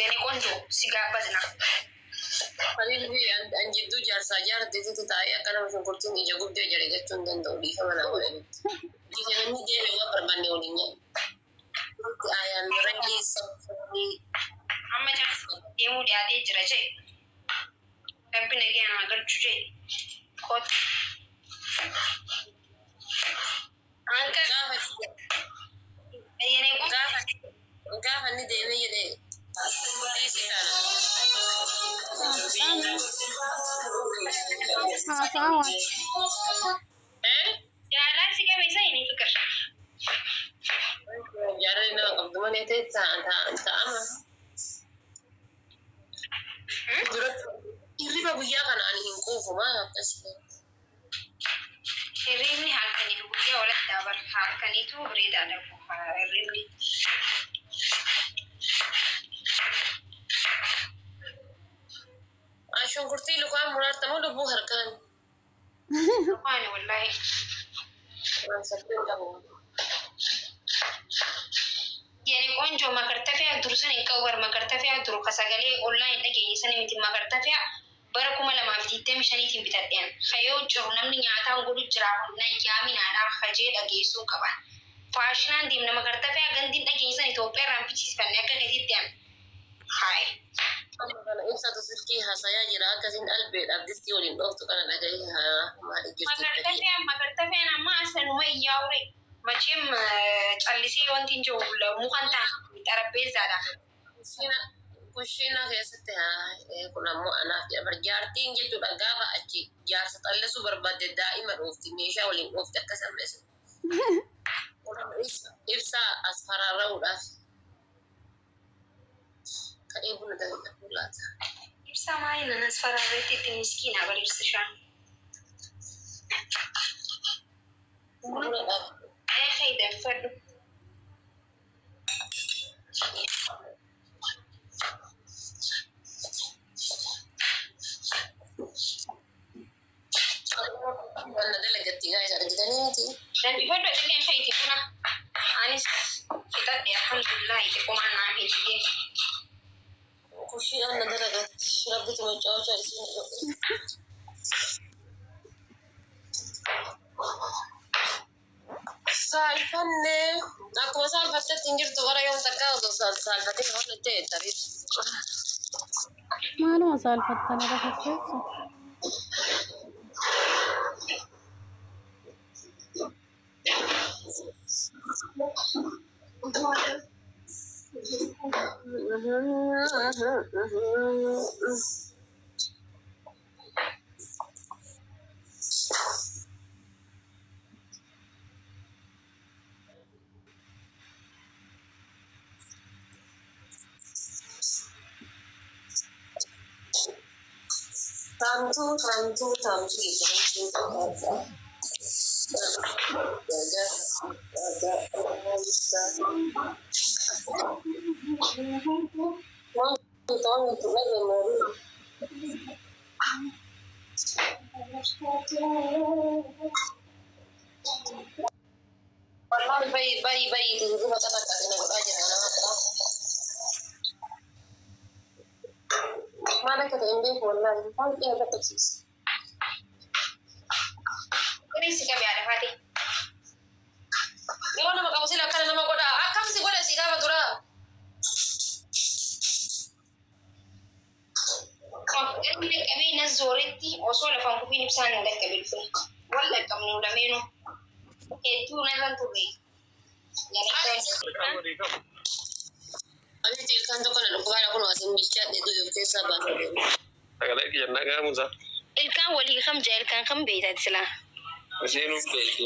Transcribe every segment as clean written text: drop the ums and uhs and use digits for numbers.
Yene qondo si gaabbazna. Haliilli an jidduu jaarsaa jaartiitti taa'ee akka nama shunkurtiin ija gubdee jedhe jechuu hin danda'u dhiifama naa godhanitti. Dhiifamni deeme waan barbaanne waliin nyaanna. I am really sorry. Amma jaarsa deemuu dhiyaatee jira jee. Rabbi nagayaan haa galchu jee. Kootu. Anka Gaafa yene qondo. gaafa gaafa inni deemee jedhe dhiisi kana. Haasawaati. Eh? Jaalaan si qabe isa yene fikir. Jaalalli nama qabdu malee ta'e ta'ama. Duratti hirriba guyyaa kana ani hin quufu maal akkas ta'e. Hirribni halkanii fi guyyaa walitti dabala. Halkaniitu bareedaa darbu hirribni. An shunkurtii lukaan muraartamoo lubbuu harkaan. Lukaani wallaahi. Waan saffeen qabu. Yene qoonjoo makartafiyaa dur san hin qabu bar makartafiyaa dur ka sagalee ollaa hin dhageenye sani miti makartafiyaa bara 2025tiin bitadheen. Kayoo jiru namni nyaataan godhu jira na yaaminaadhaan hajee dhageessuu qaban. Faashinaan deemna makartafiyaa gandiin dhageenye san Itoophiyaa irraan bichisiifanne akka keetitti an. Haay. Amma kana ibsatu silkii haasayaa jira akkasiin albeedhaaf distii waliin dhooftu kana dhaga'ee haa maali jirti dhaga'ee. Makartafiyaan makartafiyaan amma asanuma iyyaa'ure. Macheem callisee wanti hin jiru mukan ta'an xarapheezzaadha. Kushiina keessatti haa kun ammoo anaaf jedha jaartiin jechuudha gaafa achi jaarsa xallisuu barbaadde daa'ima dhoofti meeshaa waliin dhoofti akkas ammeessa. Ibsaa as faraara'uudhaaf. Ka'ee buna danfadhu laata. Ibsaa maali nan as faraarreetti itti miskiina bar ibsishaan. Buna dhaaf. Ee danfadhu. Wanna dalagatti gaa isa argitanii miti. Danfifadhu illee fayti buna. Anis fixadhe alhamdulillah xiqqoomaan naan hidhee. Kushiinaan na dalagatti rabbitu macaawachaa isiin godhe. Saalfannee akkuma saalfattetti hin jirtu bara yoom takkaa osoo saalfatee waan ta'e taphis. Maaluma saalfattan irra fakkeessu? Taamtuu taamtuu taamtuu jedhamtuu Wallahi bayi bayi bayi hirriba kana akkasina godhaa jira nama biraa. Maal akka ta'e hin beeku wallahi baay'ee na dadhabsiisa. Kunis si qabe haadha faate. Yoo nama qabu sila akkana nama godhaa akkam si godha si gaafa duraa. Inni dhaqqabee na zooretti osoo lafaan kufiin ibsaan hin dhaqqabe dhufe. Wal dhaqqabnu lameenuu. Hedduu narran turre. Ani ilkaan tokko na dhukkubaadha kun asin bilchaadhe du'e of keessaa baasee deema. Sagalee kiyya nagaa musa. Ilkaan walii kam jaa ilkaan kam beeytaati silaa. Isheen beektu.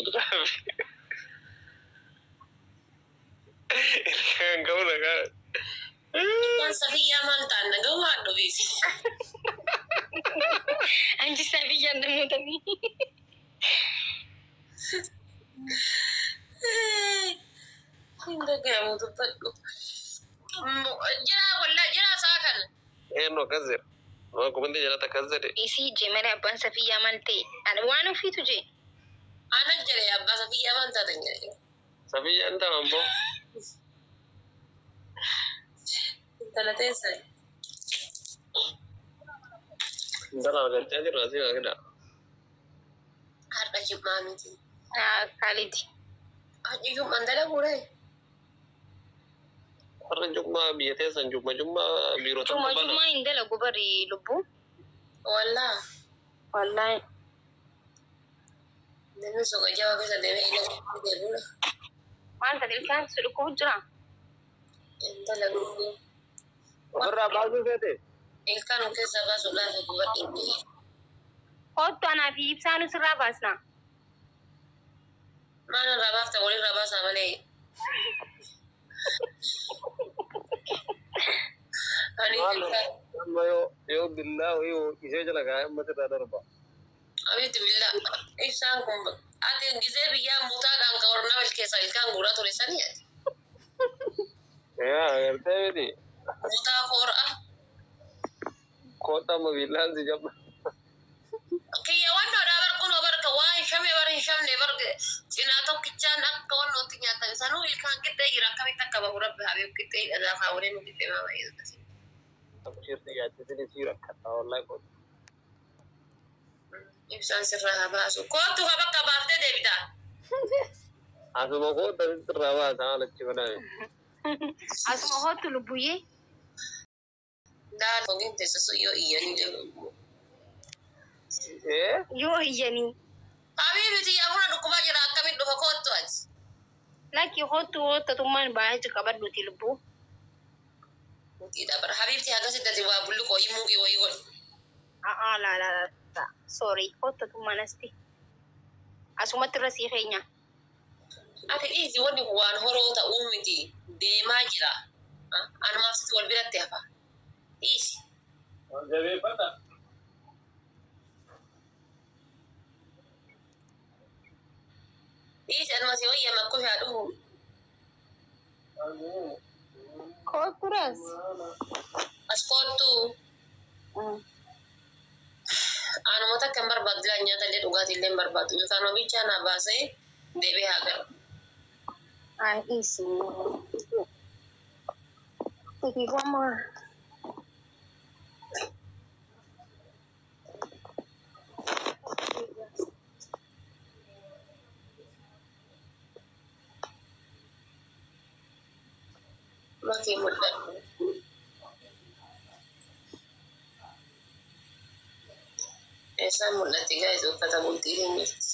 Ilkaan qabu nagaa. Ilkaan safiyyaa maal ta'an nagaa waan dhufiisi. Anji sabiyyaan namootami. Hin dhagahamu dubbadhu. Jira wallaa jira isaa kana. Eenyu akkas jedha. Nama komantii jalatti akkas jedhe. Isii jee malee abbaan safiyyaa maal ta'e? Ani waan ofiitu jee. Ana jedhe abbaa safiyyaa maal taatan jedhe. Safiyyaan ta'an ammoo. Intala teessan. Intala argachaa jirra asii kaakidha. Har'a jimmaa miti. Kaalidi. Har'i jummaan dalaguure. Har'a jummaa biyya teessan jumma jummaa biirota Juma bana. jummaa hin dalagu bari lubbuu. Wallaa. Wallaahi. Namni suuqa jawaa keessa deemee ila deebiudha. Maal ta'e ilkaan si dhukkubu jira? Intala gurguruu. Ofirraa baasuu feete? Ilkaan of keessaa baasuudhaaf gubadhe. Kottu anaa fi ibsaa nu sirraa baasna. Maal irraa baafta walirraa baasaa malee. Ani Maal amma yoo yoo billaa wayii ishee jala kaa'ee ammatti irraa darba. Abiitu billaa ibsaan kun ati gisee biyyaa mutaadhaan kan warra nama keessaa ilkaan guuraa ture sanii ati. Yaa agartee miti. Mutaa koor'a. Kottu amma billaan si jabba. Kiyya wannoodhaa bar kunoo barka waa hin shamne bar hin shamne bar cinaa tokkichaan akka wannootti nyaatan sanuu ilkaan qixxee jira akkamitti akka bahu rabbi haa beeku qixxee hidhataa kaawwalee nu qixxee maama eeggate. Abshirti yaachisin isii rakkataa wallaahi kottu. Ibsaan sirraa haa baasu. Kottu haa bakka baaftee deebitaa. Asuma kottu asitti irraa baasa haala achi godhame. Asuma kottu lubbuyyee. Daal hogiin teessisu yoo iyyanii jiru. Ee? Yoo iyyanii. Habiibiti yaa buna dhukkubaa jira akkamiin dhufa kottu ati. Lakki kottu hottatummaan baay'ee qabadhuuti lubbuu. Mutiidha bara. Habiibti akkasitti ati waa bulluqoo himuuqii wayii godhu. A'aa laa laa laa. Sorry hottatummaan asti. Asumatti irra sii keenya. Ati dhiisi wanni kun waan horoo ta'uu miti deemaa jira. Anumaaf sitti wal biratti hafa. Dhiisi. Jabeeffadha. Dhiisi anuma si wayya makkoo haa dhufu. Kotturas. As kottu. Anuma takka hin barbaadu ilaa nyaata illee dhugaatii illee hin barbaadu. Ilkaan bichaa naa baasee deebi'ee haa galu. Ay dhiisi. Tikifama. Makii mul'adhu. Eessaan mul'atti gaa'is uffata bultii hin jirti.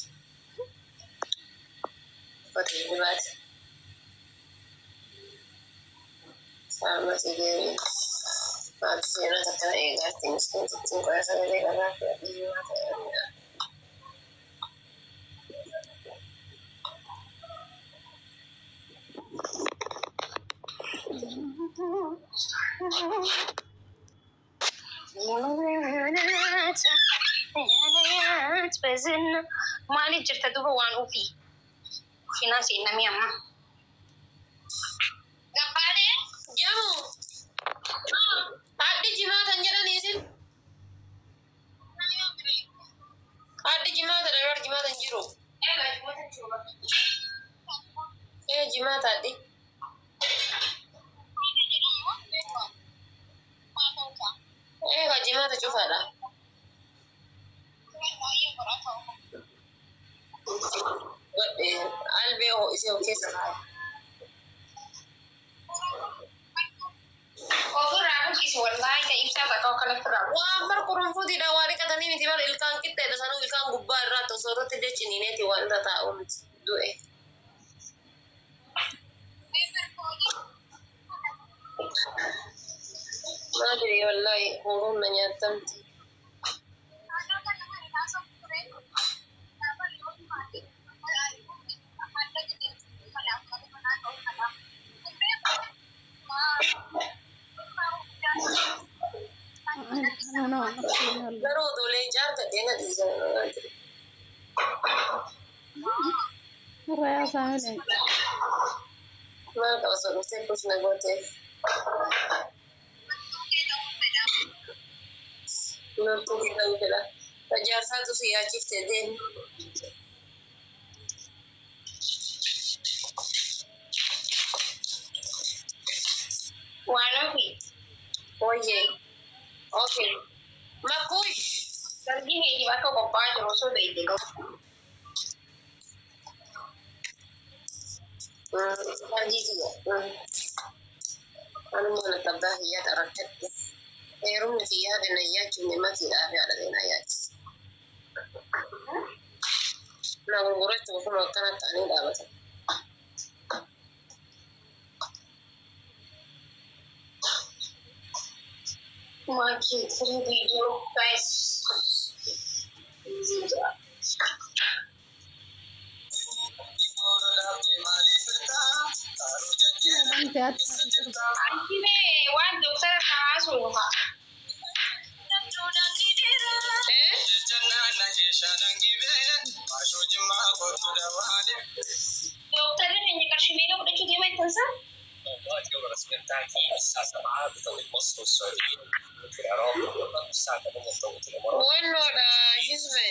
Uffata biraati. Saamati deebiin. Maatii seenaa takkana eegaatti miskiintittiin qola sagalee irraa fi dhiimaa ta'e. Maaliif jirta duuba waan ofii? Shinaa seenamee amma. Gabbaalee jamu haadhi jimaatan jedhanii isin. Haadhi jimaata dhabar jimaatan jiru. Ee jimaata haadhi. Ee ka jimaata cufaadha. Godhe albee ho'isee of keessa kaa'e. Ofirraa buqqisi wallaahi ta'e ibsaa bakka akkana ofirraa. Waan bar kurunfuutiidha waa dhiqatanii miti bar ilkaan qixxeedha sanuu ilkaan gubbaa irraa osoo irratti illee ciniineeti waan irra taa'u miti du'e. Maadri wallaahi huruun na nyaatamti. Garuu odoo leencaa argadhee na dhiisan. Irraa yaasaa Maal qaba osoo dhuftee kus na gootee. Loltuu kidhan fedha. Tajaarsaatu si yaachifte deemi. Waan ofii. Okay. Makuush. Sargii keetiif akka qophaa'aa jiru osoo beekte qabu. Sargii kiyya. Anuma na tabbaa hiyyaa xarakkatti. Heerumni kiyyaa hafe na yaachifne matiidhaaf yaada na yaachise. Na gurgurachuuf ofuma akkana ta'anii dhaabatan. Maakii firii viidiyoo guys. Wanti ati Anti mee waan doktara haasuu haa. Eh? Dooktarri keenya qarshii meeqa fudhachuu deema ittinsa? موضوع الجولة الرسمية بتاعتي الساعة 7 بتوقيت مصر والسعودية في العراق الساعة 8 بتوقيت الإمارات. Wannoodha hizbe.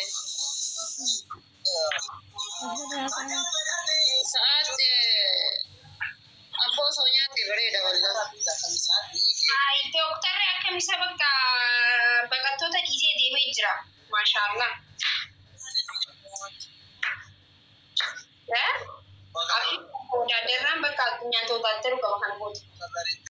Sa'aatti abboo osoo nyaate bareeda wallah. Ay, dooktarri akkamisa bakka baqattoota dhiisee deemee jira. Maashaallah. Eh? Wodaadarraan bakka addunyaan to'ataru qaba kan booda.